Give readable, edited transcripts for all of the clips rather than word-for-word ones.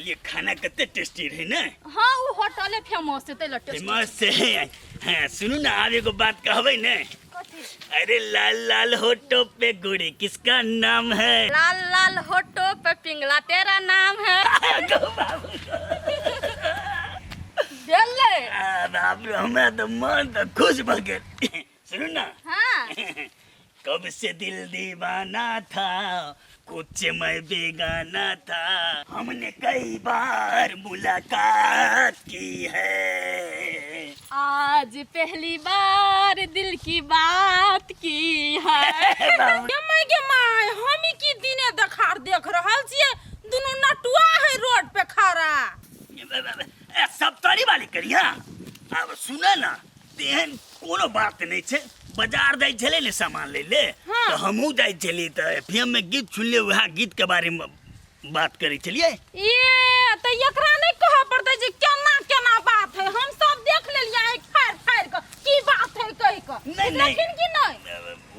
ये खाना कते टेस्टी रहे ने। हाँ, उ होटले फेमस छै, तै लए टेस्टी। फेमस छै। हाँ, सुनू ना, आब एगो बात कहबै ने? कथी? अरे लाल लाल होठों पे गोरी किसका नाम है? लाल लाल होठों पे पिंगला तेरा नाम है। गो बाबू। भेलै। आ, बाप रे, हमरा तऽ मन तऽ खुश भऽ गेल। सुनू ना। हाँ। कब से दिल दीवाना था, कुछ मैं बेगाना था, हमने कई बार मुलाकात की है, आज पहली बार दिल की बात की है। गे my, गे my, हम ई की दिने देखार देख रहल छियै, दुनू नटुआ है रोड पे खड़ा। ए, सब तोरी वाली करिया। अब सुन ना, तेहन कोनो बात नहीं छै। बाजार जाइ छलै ने सामान लै ले। हाँ। तऽ हमहूँ जाइ छलियै तऽ एफ में गीत सुनलियै, वएह गीत के बारे में बात करै छलियै। ए तऽ एकरा नहि कहऽ पड़तै जे केना केना बात है, हम सब देख लेलियै आँखि फाड़ि फाड़ि कऽ की बात है कहि कऽ। नहि, नहि। बुझलखिन कि नहि?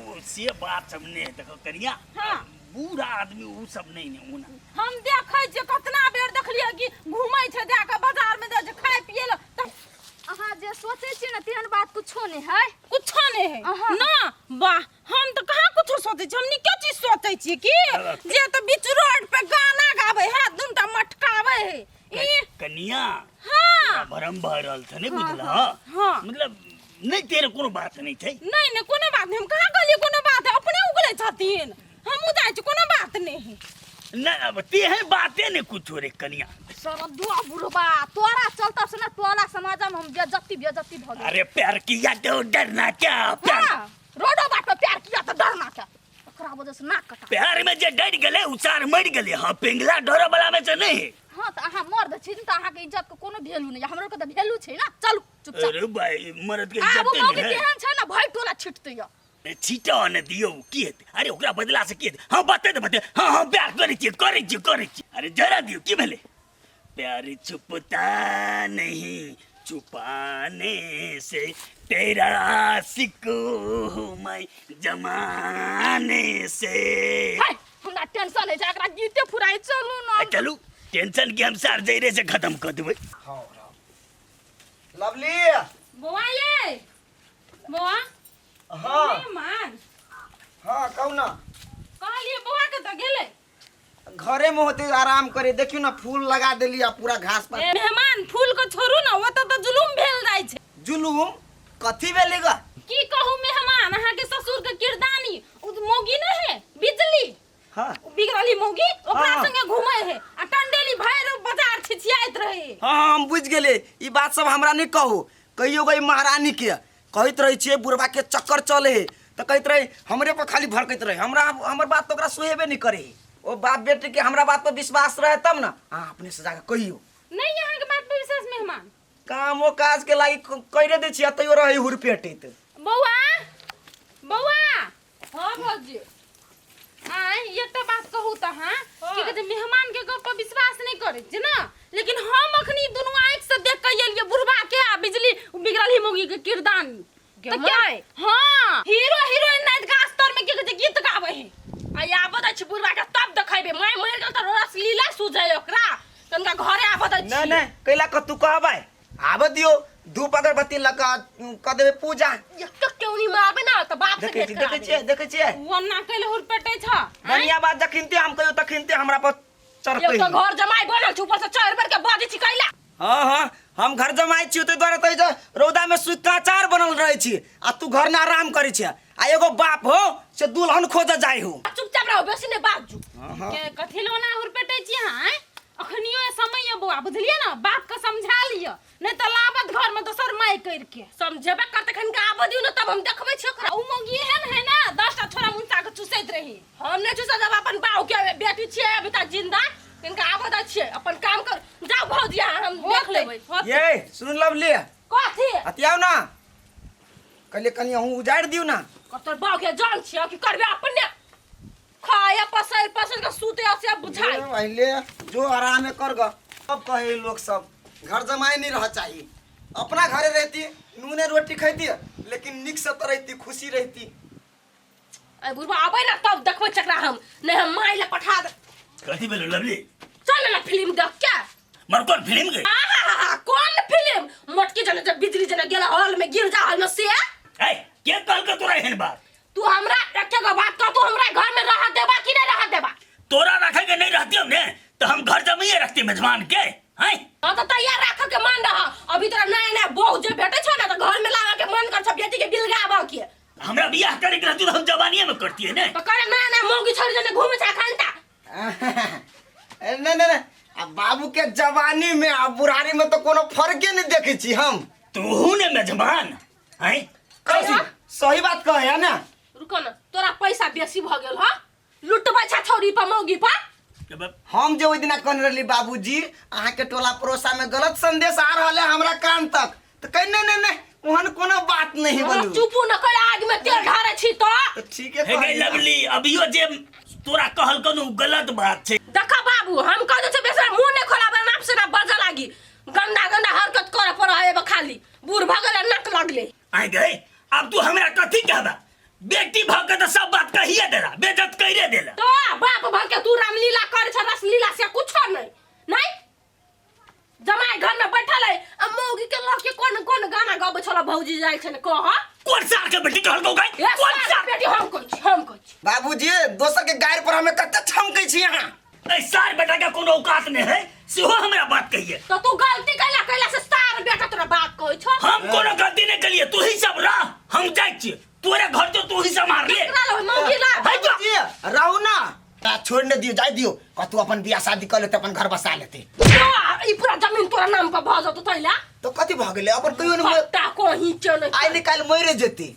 ओ से बात सब नहि है, देखो कनिया। हाँ। बूढ़ा आदमी उ सब नहीं ने ओना। हम देखै छियै, कतना बेर देखलियै कि घूमै छै जा कऽ बाजार में, जाइ छै खाय पियै लए तऽ। अहाँ जे सोचै छियै ने, तेहन बात कुछो नहि है। कुछो नहि है। अहाँ। ना वाह, हम तऽ कहाँ कुछो सोचै छियै, हम नीके चीज सोचै छियै कि जे तऽ बीच रोड पे गाना गाबै है, दुनटा मटकाबै है ई। कनिया। हाँ। पूरा भरम भऽ रहल छै, नहि बुझल? हाँ। मतलब नहि तेरे कोनो बात नहि छै। नहीं नहीं, कोनो बात नहीं, हम कहाँ कहलियै कोनो बात है, अपने उगलै छथिन, हमहूँ जाइ छी, कोनो बात नहीं है। नहि, अब तेहन बाते नहि कुछो रे कनिया। सरदुआ बुढ़बा, तोरा चलता से ना टोला समाज में हम बेइज्जती बेइज्जती भऽ गेल। अरे प्यार किया तो डरना क्या, प्यार। हाँ, रोडो बाट पे प्यार किया तो डरना क्या, ओकरा वजह से नाक कटा। प्यार में जे डर गेलै उ सार मरि गेलै। हाँ, पिंगला डरे वाला में से नहीं है। हाँ, तऽ अहाँ मर्द छी ने, तऽ अहाँके इज्जत के कोनो वैल्यू नहीं, हमरो के तऽ वैल्यू छै ना। चलू चुपचाप। अरे भाई, मर्द के आब इज्जत मौगी नहीं है। केहन छै ना, भरि टोला छिटतै यऽ। छीटो ने दियौ की हेतै? अरे ओकरा बदला से की हेतै? हाँ, बते तऽ बते। हाँ हाँ, प्यार करै छियै, करै छियै, करै छियै। अरे जरा दियौ, की भेलै? प्यार छुपता नहीं छुपाने से, तेरा आशिक हूँ मैं जमाने से। हाय, हमरा टेंशन होइ छै, एकरा गीते फुराइ। चलू ना। आ, चलू, टेंशन के हम सार जैरे से खत्म कऽ देबै। हाँ, लवली। बौआ, ये बौआ। हाँ। मेहमान। हाँ, कहू ना। कहलिए बौआ के तऽ गेलै? घरे में होते आराम करे, देखियो ना, फूल लगा देली आ पूरा घास पर। ए, मेहमान, फूल के छोड़ू ना, ओतऽ तऽ जुलुम भेल जाइ छै। जुलुम कथी भेलै गा? की कहू मेहमान, अहाँ के ससुर के किरदानी, उ मौगी नहीं है बिजली? हाँ। उ बिगड़ली मौगी ओकरा हाँ। संगे घूमै है आ टंडेली भरि बाजार छिछियाइत रहे। हाँ हाँ, हम बुझि गेलियै, ई बात सब हमरा नहीं कहू। कहियो गई महारानी के कहैत रहै छियै बुढ़बा के चक्कर चले है, तऽ कहैत रहे हमरे पर खाली भड़कैत रहे, हमरा हमर बात तऽ ओकरा सुहेबे नहीं करे है। ओ बाप बेटी के हमरा बात पर विश्वास रहे तब ना, अहाँ अपने से जाके कहियो। नहीं, अहाँ के बात पर विश्वास मेहमान? कामो काज के लागि कइरे दै छियै, तैयो रहै हुरपेटैत। बौआ, बौआ। हाँ भौजी। आय, एकटा बात कहू तऽ अहाँ की कहै छै, मेहमान के गप पर विश्वास नहीं करै छियै ना, लेकिन हम अखनी दुनू आँखि से देख के एलियै बुढ़बा के आ बिजली बिगड़ल ही मौगी के किरदानी। गे तऽ क्या- my. हाँ, हीरो हीरोइन नाच गाछ तर में की कहै छै गीत गाबै है। आ आबऽ दै छी बुढ़बा के तब देखेबै, माय मरि गेल तऽ रसलीला सुझै ओकरा, तनका घरे आबऽ दै नहीं छी। नहीं, कैला कतू कहबै, आबऽ दियौ, धूप अगरबत्ती लगा कऽ देबै पूजा। एक केउनी मारबै ना तऽ बाप से देखै भेंट छी, करा देखै देबै। छियै, देखै छियै। ओना कैले हुरपेटै छ? बढ़िया बात जखिनते हम कहियो तखिनते हमरा पर चढ़तै। एक तऽ घर जमाई बनल छै, ऊपर से चढ़ बढ़ के बजै छी कैला? हाँ हाँ, हम घर जमाइ छी ताहि दुआरे तऽ जे रौदा में सुति कऽ अचार बनल रहै छी आ तू घर में आराम करै छी, आ एगो बाप हो से दुल्हन खोजऽ जाइ हो। चुपचाप रहो, बेसी नहि बाजू। हाँ। के कथी लए ओना हुरपेटै छी अहाँ, आँय? अखनियो समय यऽ बौआ, बुझलियै ने, बाप के समझा लिअ, नहि तऽ लाबत घर में दोसर माय करि के। समझेबे करतै, खन के आबऽ दियौ ने तब हम देखबै छी ओकरा। उ मौगी एहन है ना, 10टा छोरा मुनसा के चुसैत रही। हम नहि चुसब जब अपन बाऊ के बेटी छियै अभी तक जिंदा, तिनका आबऽ दै छियै, अपन काम कर जाउ भौजी, अहाँ हम देख लेबै। होतै। ये सुन लवली। कथी? अतियाउ ना, कहलियै कनि अहूँ उजाड़ि दियौ ना। कतोर बाऊ के जान छियै कि करबै अपने, खाया पसैर पसैर के सुते से बुझाइ। ए, पहिले जो आराम कर ग। अब कहे लोग सब घर जमाए नहीं रह चाहिए, अपना घरे रहती नूने रोटी खैती, लेकिन निक से तो रहती, खुशी रहती। अरे बुढ़बा आबै ना तब देखबै चकरा हम, नहीं हम माय ले पठा दे। कथी भेलो लवली? चल ना फिल्म देख के। मर कोन फिल्म गई आहा कोन फिल्म मोटकी जने जब बिजली जने गेला हॉल में गिर जा हॉल में से। ए के कहल के तोरा एहन बात? तू हमरा एके गो बात कह, तू हमरा घर में रह देबा कि नहीं रह देबा? तोरा रखे के नहीं रहती ने तो हम घर जमीए रखती मेजबान के हैं। हाँ तो तैयार राख के मन रह, अभी तोरा नया नया बहू जे भेटे छौ ना तो घर में लावा के मन कर छ बेटी के बिलगाबा के। हमरा बियाह करे के रहती तो हम जवानिए में करती है ने। तो करे नया नया मौगी छोड़ जने घूमे छा खानता। नहीं नहीं नहीं, आ बाबू के जवानी में आ बुढ़ारी में तो कोनो फर्के नहीं देखे छी हम। तू ने मेजबान हैं? कैसी सही बात कहे है ना? रुको ना, तोरा पैसा बेसी भ गेल ह, लुटबै छा छौरी पर मौगी पर। हम जे ओहि दिना कहने रहली बाबूजी अहाँ के टोला पड़ोसा में गलत संदेश आ रहल है हमरा कान तक, तो कहे नहीं नहीं नहीं ओहन कोनो बात नहीं बोलू। चुपू न कर, आग में तेल ढारे छी तो। तो ठीक है हे गई लवली, अभियो जे तोरा कहल कनु गलत बात छै। देखा बाबू, हम कह दे छै बेसरा मुंह नहीं खोलाबे, नाप से ना बजा लागी, गंदा गंदा हरकत करे पर है खाली बूढ़ भ गेलै नाक लगले। आइ गई अब तू हमरा कथी कहबा? बेटी भ के तो सब बात कहिए देला, बेइज्जत कइरे देला। तो बाप भ के तू रामलीला करे छ, रसलीला से कुछ नहीं नहीं जमाई घर में बैठल है आ मौगी के लऽ के कोन कोन गाना गाबै छल भौजी जाइ छै ने कह। कोन सार के बेटी कहल गौ गाय? ए, कोन सार सार? बेटी हम कहै छी, हम कहै छी। बाबूजी दोसर के गायर पर हमें कते छमकै छी अहाँ। ए सार बेटा के कोनो औकात नहीं है सेहो हमरा बात कहिए। तो तू गलती कैला कैला से सार बेटा तोरा बात कहै छौ। हम कोनो गलती नहीं कलिए, तू ही सब रह, हम जाइ छी तोरे घर तो तू ही संभाल ले। केकरा लग मौगी ला? है जो। बाबूजी रहू ना, ता छोड़ ने दियो, जाय दियो, कतू अपन बियाह शादी कर लेते अपन घर बसा लेते। तो ई पूरा जमीन तोरा नाम पर भ जतौ तैला। तो कथी भ गेलै अपन कहियो ने पत्ता कहीं चले। आइ ने काल्हि मरे जेते,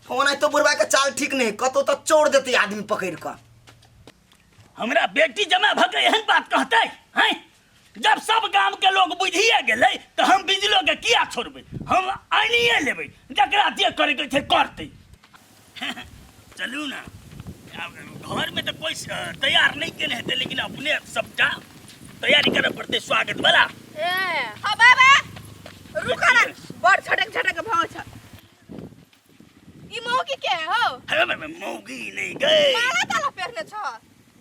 ओना तो बुढ़वा के चाल ठीक नहीं, कतौ तो चोर देते आदमी पकड़ के। हमरा बेटी जमा भ के एहन बात कहते हैं? जब सब गाम के लोग बुझिए गेलै तो हम बिजलो के किया छोड़बै, हम आनिए लेबै, जकरा जे करे के छै करतै। चलू ना, अब घर में तो कोई तैयार नहीं केने हेतै, लेकिन अपने सबटा तैयारी करे पड़तै स्वागत वाला। ए हाँ बाबा रुका ना, बड़ झटक झटक भाव छ। ई मौगी के हो? हे मौगी नहीं गई, माला ताला पेरने छ,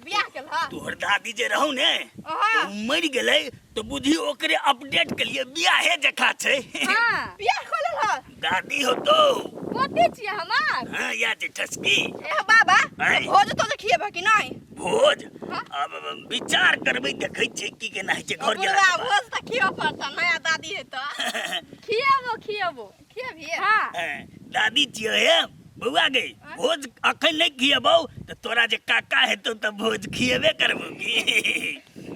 बियाह केल ह तोहर दादी जे रहौ ने अहाँ। तो मरि गेलै तो बुझी ओकरे अपडेट के लिए बियाहे जखा छै। हां बियाह खोलल ह दादी हो तो पोती छियै हमार। हां या जे ठसकी। ए बाबा आँय। भोज तो खिएबह कि नहीं? भोज हाँ। अब विचार करबै, देखै छियै की केना होइ छै घर गेला बुढ़वा के बाद। भोज तऽ खियो पड़ता, नया दादी है तो। खिएबो खिएबो खिएबही? हाँ। हैं, दादी छियै हे बौआ गे, भोज अखन नहीं खिएबौ तऽ तोरा जे काका हेतौ तऽ भोज खिएबे करबौ की।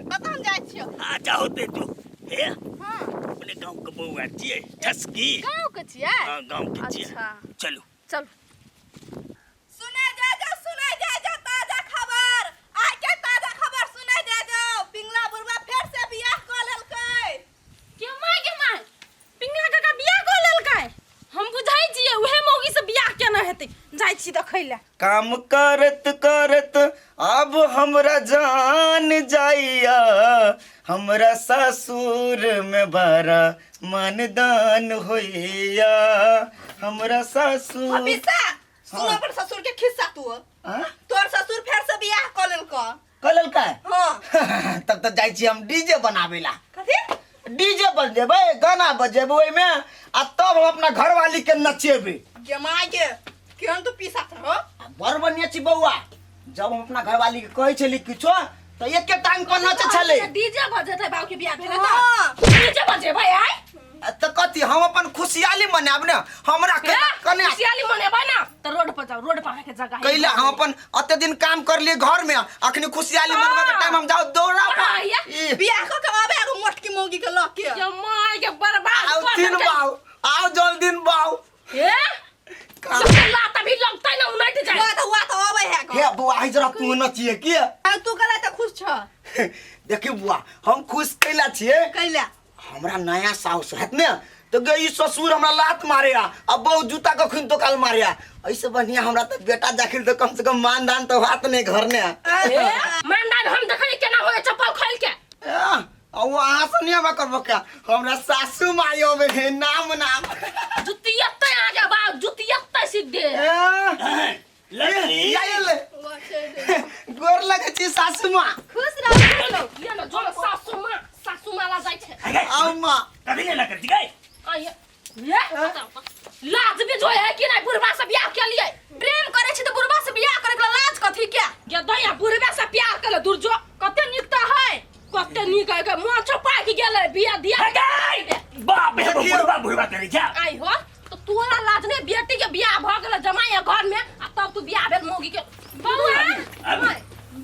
कतऽ हम जाइ छियौ? अच्छा होते तू हे हाँ। अपने गाँव के बौआ छियै ठसकी। गाँव के छियै? हाँ गाँव के छियै। अच्छा। चलू चलू। सुनै जा जाओ, सुनै जा जाओ ताजा खबर, आइ के ताजा खबर सुनै जा जाओ, पिंगला बुढ़वा फेर से बियाह कऽ लेलकै। के my के my, Pingla काका बियाह कऽ लेलकै। हम बुझै छियै उहे मौगी से बियाह केना हेतै, जाइ छी देखै लए। काम करत करत अब हमरा जान जाइया, हमरा ससुर में बड़ा मानदान होइया, हमरा ससुर। हमेशा सुन अपन ससुर के खिस्सा तू। हाँ? तोर ससुर फेर से बियाह कऽ लेलकौ। कऽ लेलकै? हाँ। तब तऽ जाइ छी हम डीजे बनाबे ला। कथी? डीजे बजेबै, गाना बजेबै ओहिमे, आ तब हम अपना घरवाली के नचेबै। गे माय गे, केहन तू पीसा छहो? आ बड़ बढ़िया छी बौआ, जब हम अपना घरवाली के कहै छली किछो तऽ एके टांग पर नचै छलै। डीजे बजेतै बाबू के बियाह भेलै तऽ। हाँ। डीजे बजेबै आइ? तऽ कथी हम अपन खुशियाली मनायब ने, हमरा ए, कने खुशियाली मनेबै ना तऽ रोड पर जाओ, रोड पर अहाँके जगह है। कैला हम अपन अते दिन काम करलिए घर में, अखनी खुशियाली मनबे के टाइम हम जाओ दौड़ा पर। हाँ, या। ई, बियाह कऽ के आबे एगो मोटकी मौगी के लऽ के। के माय के बर्बाद आओ कऽ तीन देलकै। बाऊ, आओ जल्दी बाऊ। ए? का- सबके लात अभी लगतै ना, उनटि जाय। हुआ तऽ हुआ तऽ अबै है कऽ। हे बौआ, आई जरा तू नचिए की? आ, तू कैला तऽ खुश छ? देखी बुआ, हम खुश कैला छिए? कैला? हमरा नया साउस हैत ने तो गे ई ससुर हमरा लात मारे आ, आ बहु जूता कखन तो काल मारे आ, ऐसे बढ़िया हमरा तो बेटा जाखिल तो कम से कम मानदान तो हाथ नहीं घर ने। ए, मानदान हम देखै केना होय चप्पल खोल के। आ वो अहाँ से नहीं हमरा करबो क्या, हमरा सासू माई होबे है नाम नाम। जुतियत्ते आगे बाप, जुतियत्ते सीधे। ए, लड़की। या ये ले। गोर लगे छी सासू माँ। खुश रहो, खुश रहो। ये ना जो सासू माँ, सासू माला जाइ छै। है गई? आउ माँ। कभी नहीं ना करती गई। आइए ये लाज भी जो है कि नहीं बुढ़वा से बियाह के लिए? प्रेम करे छी त बुढ़वा से बियाह करे के लाज कथी के? ये दैया बुढ़वे से प्यार करे दूर जो कते नीक त है, कते नीक है के मुंह छुपा के गेलै बियाह दिया। है गई? बाप रे, देखियौ। बुढ़वा बुढ़वा करे जा। आई हो तो तोरा लाज नहीं, बेटी के बियाह भ गेलै जमाई है घर में आ तब तू बियाह भेल मौगी के। बौआ अब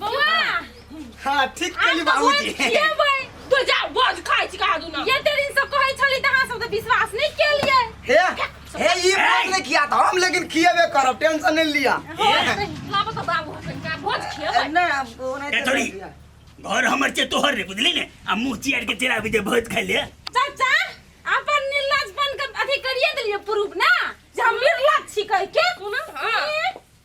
बौआ। हाँ ठीक आब केली तऽ बाबूजी। भोज खिएबै। तू जा भोज खाइ छी कहा दूना। एते दिन से कहै छली तऽ अहाँ सब तऽ विश्वास नहि केलियै। हे हे ई भोज नहीं खिया था हम, लेकिन खिएबे करब, टेंशन नहीं लिया। लाबो तऽ बाबू हसन का भोज खिएबै। नहीं अब वो नहीं ए थोड़ी घर हमर छे तोहर रे, बुझली ने? आ मुंह चियार के चेरा जे भोज खाइ ले। चाचा अपन निर्लजपन के अथी करिए देलियै प्रूफ ना जे हम निर्लज छी कहि के। हाँ।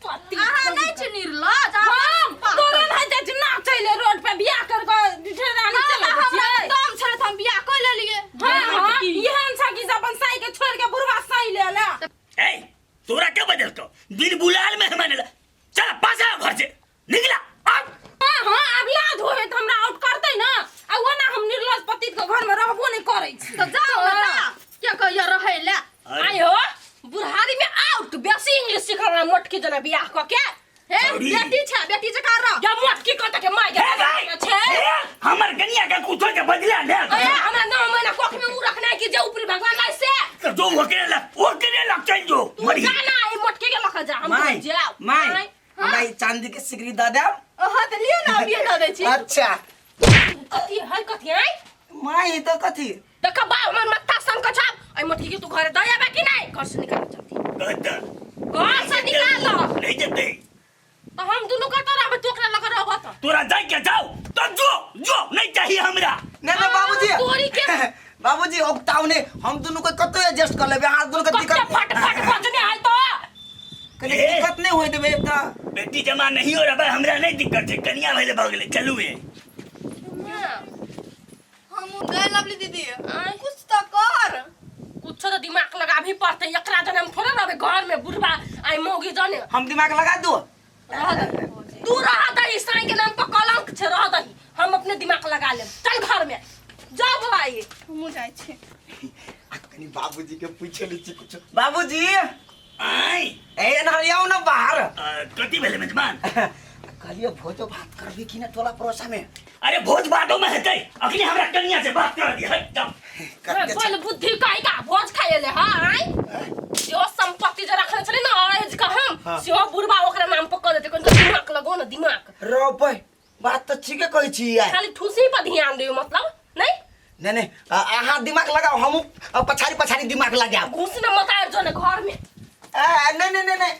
पति अहाँ नहीं छी निर्लज। हम तोरा नहीं जाइ छी नाचै ले रोड पे बियाह कर के ठेरानी चला जाइ हमरा छियै। दम छलै त हम बियाह क लेलियै। हाँ हाँ एहन छै कि से अपन साई के छोड़ के बुढ़वा साई ले ले। ए तोरा के बदल को दिन बुलाल मेहमान ला, चल पास आ घर से निकला अब। हाँ हाँ आब लाज होय त हमरा आउट करतै ना, आ ओना हम निर्लज पति के घर में रहबो नहीं करै छी। त जाओ ना ता के कहिया रहै ले। अरे। आई हो बुढ़ारी में आउट बेसी इंग्लिश सिखल रहा मोटकी जना बियाह क के। हे छौड़ी। बेटी छै, बेटी जकाँ रह। या मोटकी कत के माय हे भाई, के छै। हे, हमर कनिया के कुछो के बदला ले। अरे हमरा 9 महीना कोख में मुंह रखना है कि जे ऊपरी भगवान लाई से। तो जो ओकरे लग, ओकरे लग चल जो तू मरी। जा ना ई मोटकी के लख जा, हम माय तो जाओ। माय हमरा ई चांदी के सिकरी दऽ देब। अहाँ तऽ लिअ ना, अभिये दऽ दै छी। अच्छा कथी है कथी है? माय ई तऽ कथी? देख बा हमर मत्था संग के छाप। एहि मोटकी के तू घरे दऽ आबे कि नहीं? घर से निकाल जल्दी। कत? घर से निकाल। नहीं जते। तो हम दुनू कतऽ रहबै? तू ओकरा लग रहबऽ तऽ। तोरा जाय के जाओ तो जो जो नहीं चाहिए हमरा। नहीं नहीं बाबूजी। तोरी के बाबूजी ओकताव ने, हम दुनू के कतौ एडजस्ट कर लेबै, अहाँ दुनू के कते दिक्कत फट फट बजने है तो। कनी दिक्कत नहीं होय देबै तऽ। बेटी जमा नहीं हो रहा हमरा नहीं दिक्कत है, कनिया भेले भऽ गेलै चलू ए। हम गए लवली दीदी, कुछ तो कर। कुछ तो दिमाग लगाबही पड़तै, एकरा जने हम थोड़े रहबै घर में बुढ़बा आई मौगी जने। हम दिमाग लगा दू? रह दही तू, रह दही, साई के नाम पर कलंक छै, रह दही, हम अपने दिमाग लगा लेब। चल घर में जाओ भाई। हमहूँ जाइ छी। आ कनी बाबूजी के पूछे लै छी कुछ। बाबूजी आय ए नहरियाओ ना बाहर। कथी भेलै मेजबान? कहलिए भोजो भात करबी कि ना टोला पड़ोसा में? अरे भोज बादो में हेतै, अखनी हमरा कनिया से बात कर दी है जाओ। कते बोल बुद्धि काहे का भोज खाए ले? हां आय जो संपत्ति जे रखने छलै ना अरेज का हम हाँ। सेहो बुढ़बा ओकरा नाम पर कऽ देतै। कनि दिमाग लगो ना दिमाग। रो बे बात तऽ ठीके कहै छी यार। खाली ठूसी पर ध्यान दियौ मतलब नहीं। नहीं नहीं अहाँ दिमाग लगाओ, हम पछाड़ी पछाड़ी दिमाग लगाओ। घुस न मत आइ जो ने घर में। नहीं नहीं नहीं नहीं